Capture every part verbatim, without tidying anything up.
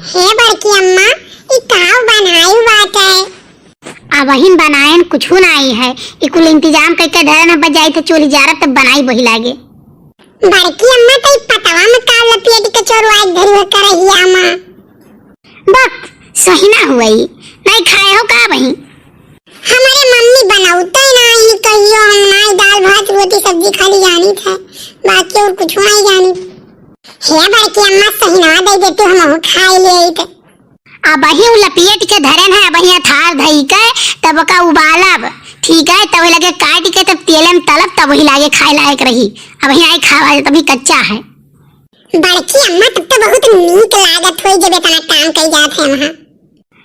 हे बड़की अम्मा, ई काव बनाई बाटे? अबहिन बनायन कुछु नाई है, ई कुल इंतजाम कइके धरन है, बजाई त चोली जारब तब बनाई बही लागे। बड़की अम्मा, त ई पतवा में का लपेट के चोरवाई धरी हो करहिया मा? बक, सही ना हुई, नाई खाए हो का बही? हमारे मम्मी बनौते नाई कहियो, हम नाई दाल भात रोटी सब्जी खाली जानी थे, बाकी और कुछ नाई जानी। हे बड़की अम्मा, सही ना दे देते, हम खाए ले आई थे। अबही उ लपेट के धरेन है, अबही अथार धई के तब ओका उबालब, ठीक है, तब लगे काट के तब तेल में तलब, तब वही लागे खाए लायक रही। अबही आई खावा, तभी कच्चा है। बड़की अम्मा, तब तो बहुत नीक लागत होई जब इतना काम कई जात है वहाँ।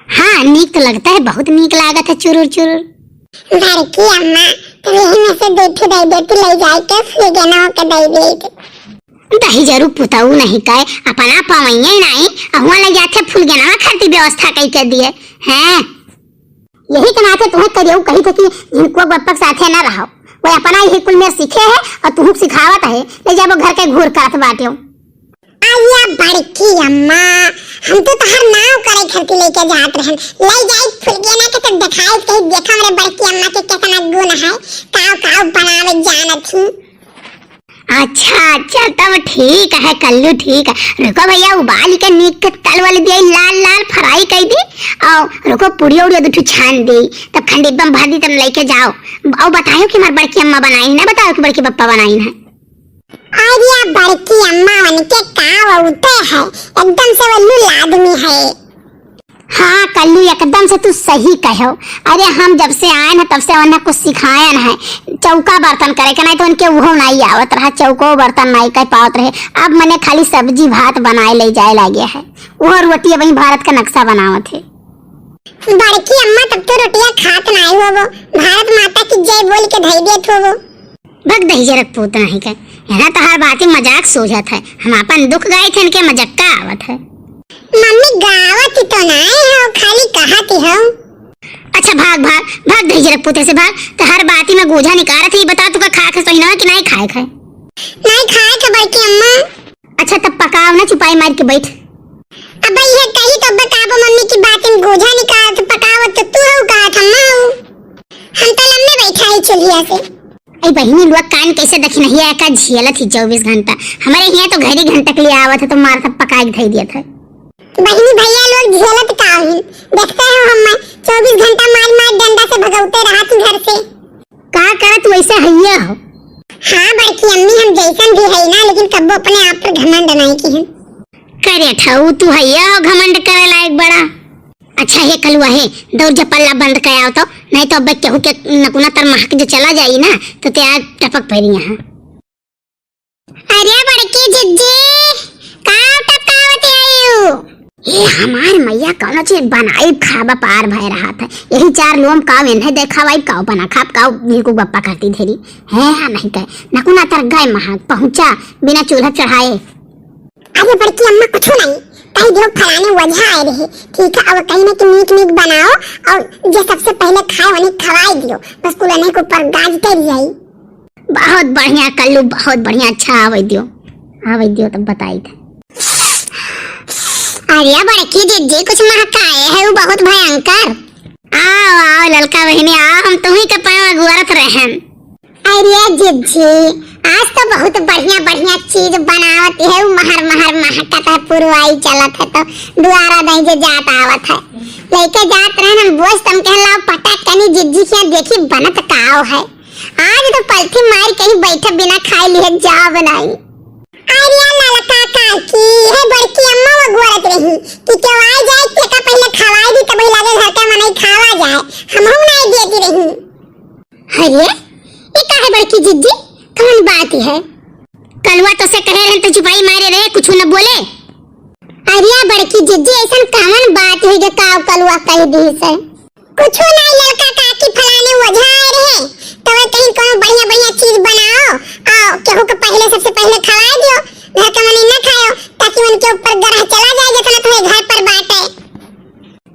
हाँ, नीक तो लगता है, बहुत नीक लागत है, चुरुर चुरुर। बड़की अम्मा, तब यही में से दे ठे दे दे, तू ले जाए के फुलगेना के दे दे। दहिजरू पुतऊ नहीं कहे, अपना पवैया ही नहीं, अहुआ ले जाते फुलगेना खातिर व्यवस्था कई के दिए हैं। यही के नाते तुम्हें करियऊ कही थे कि झिनकुआ बप्पा के साथे ना रहो, वो अपना यही कुल में सीखे है और तुहू के सिखावत है, ले जाबो घर के घूर करत बाटे। अरे बड़की अम्मा, हम तो तहर नाव करे खातिर लेके जात रहन, ले जाई फुलगेना के तब देखाई, कही देखा हमरे बड़की अम्मा के कितना गुण है, काव काव बनावे जानत ही। अच्छा, अच्छा, तब ठीक है कल्लू, ठीक है। रुको भैया, उबाल के नीक के तल वाली दिया, लाल लाल फ्राई कर दी। और रुको, पुड़िया उड़िया दो ठो छान दी, तब खंडीबा में भर दी, तब लेके जाओ। और बताओ कि हमार बड़की अम्मा बनाई है ना, बताओ कि बड़की पप्पा बनाई है। अरे बड़की अम्मा, उनके का उते है, एकदम से उल्लू आदमी है। हाँ कल्लू, एकदम से तू सही कहो। अरे हम जब से आए न तब से उन्हें कुछ सिखायन है, चौका बर्तन करे के, नहीं तो उनके उहो नहीं आवत रहा, चौको बर्तन नहीं कर पावत रहे। अब मने खाली सब्जी भात बनाए ले जाए लागे है, उहो रोटी अबही भारत का नक्शा बनावत है। बड़की अम्मा, तब तो रोटियां खात नहीं होबो, भारत माता की जय बोल के धई देत होबो। भग दहिजरक पूत नहीं के, यहाँ तोहार बाती मजाक सूझत है। हम आपन दुख गाइत है, इनके मजक्का आवत है। मम्मी, गावत ही तो नहीं हो, खाली कहत ही हो। अच्छा भाग भाग भाग, दहिजरक पूत से भाग। तोहार बाती में गोझा निकारत है, बता तू का खाए के सही ना कि नहीं खाए के? नहीं खाए के बड़की अम्मा। अच्छा तब पकाओ ना, चुपाई मार के बैठ। अब ये कही तो बताबो मम्मी की बात में गोझा निकारत, पकावत तो तू हो, कहत हम ना हो। हम तो लम्बे बैठा है चुल्हिया से। ए बहिनी, लोग कान कैसे दखिनहिया का झेलत ही चउबीस घंटा। हमरे हियाँ तो घड़ी घंटा के लिए आवत है तो मार सब पकाए के धई दियत है। बहिनी भैया लोग झेलत का ही, देखते हो हम चउबीस घंटा मार मार डंडा से भगौते रहत ही घर से। का करत वैसे हइया हो? हाँ बड़की अम्मी, हम जैसन भी है ना, लेकिन कब्बो अपने आप पर घमंड नहीं की है। करे ठऊ, तू हइया हो घमंड करे लायक बड़ा। अच्छा हे कलुआ हे, दौड़ जा पल्ला बंद कर आओ तो, नहीं तो अब केहू के नकुना तर महक जो चला जाई ना, तो ते आज टपक पड़ी यहाँ। अरे बड़की जिज्जी, का टपकावत आयु? ए हमार मैया, कौनो चीज बनाई खाबा पार भय रहा था। यही चार लोम का वेन्हे देखावाई, काव बना खाब, काव बिल्कुल गप्पा करती धेरी। है हाँ नहीं कहे, नकुना तर गए महक पहुँचा बिना चूल्हा चढ़ाए। अरे बड़की अम्मा, कुछ नहीं, कही दियो फलाने वजह आए रहे, ठीक है, अब कही ना कि नीक नीक बनाओ और जे सबसे पहले खाए उन्हें खवाई दियो, बस कुल उन्हें के ऊपर गाज दे दिया। बहुत बढ़िया कल्लू, बहुत बढ़िया, अच्छा आवे दियो, आवे दियो तब बताई थे। अरे बड़की जिज्जी, कुछ महकाए है वो बहुत भयंकर। आओ आओ ललका बहिनी आओ, हम तुम्ही के पाँव अगुआरत रहन। अरे जिज्जी, आज तो बहुत बढ़िया बढ़िया चीज बनावत है, उ महर महर महकत है, पुरवाई चलत है तो दुआरा दही जे जात आवत है, लेके जात रहन हम बोझ, तम कहन लाओ पटक कनी जिज्जी के देखी बनत काव है। आज तो पलथी मार कहीं बैठे बिना खाए लिए जाव नहीं। अरे ललका काकी, है बड़की अम्मा वो गोरत रही कि केहू आ जाए, तेका पहले खवाई दी, तब लागे घर का मनई खावा जाए, हमहू नहीं देती रही। अरे, ये का है बड़की जिज्जी? कौन बात है? कलुआ तो से कहे रहन तो चुपाई मारे रहे, कुछ न बोले। अरे बड़की जिज्जी, ऐसन कौन बात है जो काव कलुआ कह दी से? कुछ नहीं ललका काकी, फलाने ओझा आए रहे, तो वे कहीं कोनो बढ़िया बढ़िया चीज बनाओ, आओ केहू के पहले, सबसे पहले खवाए दियो, घर के मनी न खाओ, ताकि उनके ऊपर ग्रह चला जाए जितना तुम्हें घर पर बाटे।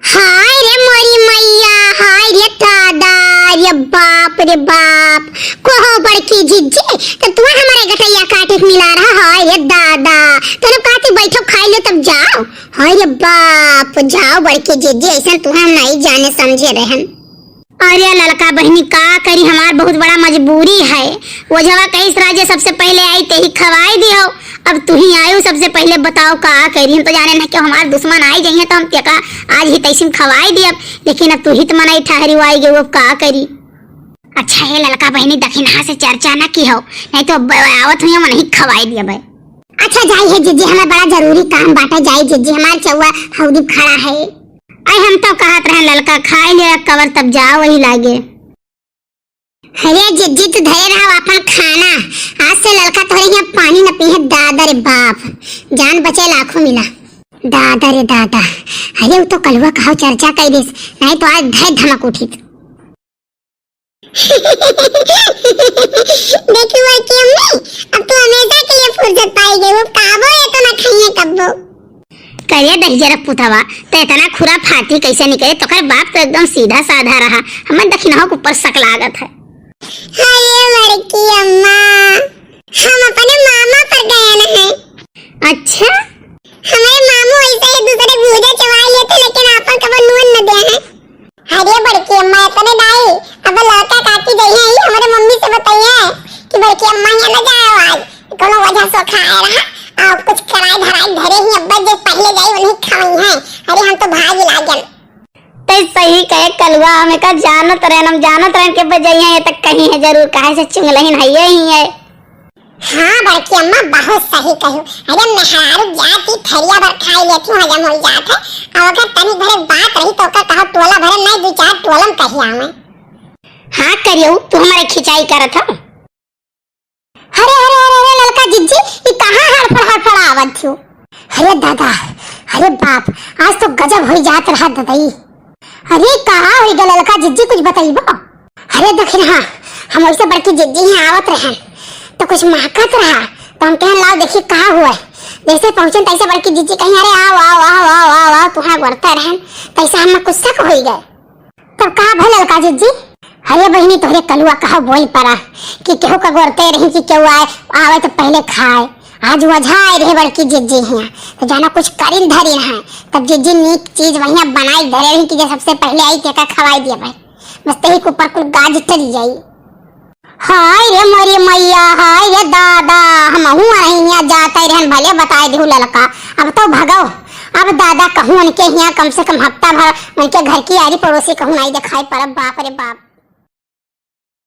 हाय रे मोरी मैया, हाय रे दादा, रे बाप रे बाप। कहो बड़की जिज्जी, तो तू हमारे गटैया काटे के मिला रहा, हाय रे दादा। तोरे कहती बैठो खाई लो तब जाओ। अरे बाप, जाओ बड़की जिज्जी, अइसन तुहैं हम नाहीं जाने समझे रहन। अरे ललका बहिनी, का करी, हमार बहुत बड़ा मजबूरी है। ओझवा कहिस रहा जे सबसे पहिले आई तेही खवाई दियो, अब तुही आयु सबसे पहिले, बताओ का करी। हम तो जाने ना कि हमार दुश्मन आई जइहैं तो हम तेका आज ही तैसिन खवाई दियब, लेकिन अब तुही त मनई ठहरी आई गयो, अब का करी। अच्छा हे ललका बहिनी, दखिनहा से चर्चा ना किहो, नाहीं तो अब आवत हुई हम नहीं खवाई दियब। अच्छा जाई हे जिज्जी, हमें बड़ा जरूरी काम बाटे, जाई जिज्जी, हमार चौवा हौदी खड़ा है। अरे हम तो कहत रहन ललका खाई ले कवर तब जाओ वही लागे। अरे जिज्जी तू धरे रहो अपन खाना, आज से ललका तोहरे यहाँ पानी न पीहे दादा रे बाप, जान बचे लाखों मिला। दादा रे दादा, अरे वो तो कलुआ कहो चर्चा कई दिस, नाहीं तो आज धै धमक उठित। देखी बड़की अम्मी, अब तू हमेशा के लिए फुर्सत पाई गई, वो काबो ये तो ना खाइए कब्बो। करे दहिजरा पुतवा, तो इतना खुराफाती कैसे निकले? तोकर बाप तो एकदम सीधा साधा रहा, हमें दखिनहा के ऊपर शक लागत है। अरे बड़की अम्मा, हम अपने मामा पर गए न हैं। अच्छा? हमारे मामू ऐसे ही दूसरे भूजा चबाई लेते, लेकिन आपन कबो नून न दे हैं। अरे बड़की अम्मा, इतने नाहीं, अब ललका काकी जइहैं ही, हमरे मम्मी से बतइहैं कि बड़की अम्मा यहाँ न जाओ आज, कोनो वजह से खाए रहा, और कुछ कराई धराई धरे ही, अब जे पहिले जाई उन्हीं खवइहैं। अरे हम तो भाग लागन। ते सही कहे कलुआ, हम एका जानत रहन, हम जानत रहन कि बजइहैं, ये तक कहीं है जरूर, काहे से चुंगलहिन है, ये ही है। हाँ बड़की अम्मा, बहुत सही कहू। अरे मेहरारू जात ही थरिया भर खाई लेती हूँ, हजम हो जात है। और अगर तनी भरे बात रही तो ओकर कहो टोला भरे, नहीं दू चार टोलम कही आवे। हाँ करियो, तू हमारे खिंचाई करत हो। अरे अरे अरे अरे ललका जिज्जी, ई कहाँ हड़फड़ हड़फड़ आवत थियो? अरे दादा, अरे बाप, आज तो गजब हो जात रहा ददई। अरे कहाँ होई ग ललका जिज्जी, कुछ बतइबो? अरे दखिनहा, हम वैसे बड़की जिज्जी यहाँ आवत रहन, तो कुछ महकत रहा, तो हम कहन लाओ देखी का हुआ है। जैसे पहुँचन तैसे बड़की जिज्जी कहीं, अरे आओ आओ आओ आओ आओ आओ, तुहां गोड़ते रहन, तैसे हम कुछ शक होई गए। तब का भल ललका जिज्जी? अरे बहिनी, तोहरे कलुआ कहो बोल पड़ा कि केहू का गोड़ते रही कि केहू आए, आवे तो पहले खाए। आज वजह आए रहे बड़की जिज्जी हियाँ, तो जाना कुछ करिन धरिन है। तब जिज्जी नीक चीज वहियाँ बनाई धरे रही कि जे सबसे पहले आई तेका खवाई दिया भाई। बस तेही के ऊपर कुल गाज टरी जाई। हाय रे मोरी मैया, हाय रे दादा, हमहू अरहिया जात रहन, भले बताए दिहु ललका। अब तो भगव, अब दादा कहूँ उनके हियाँ कम से कम हफ्ता भर उनके घर की आरी पड़ोसी कहूँ नाई देखाई पड़ब, बाप रे बाप।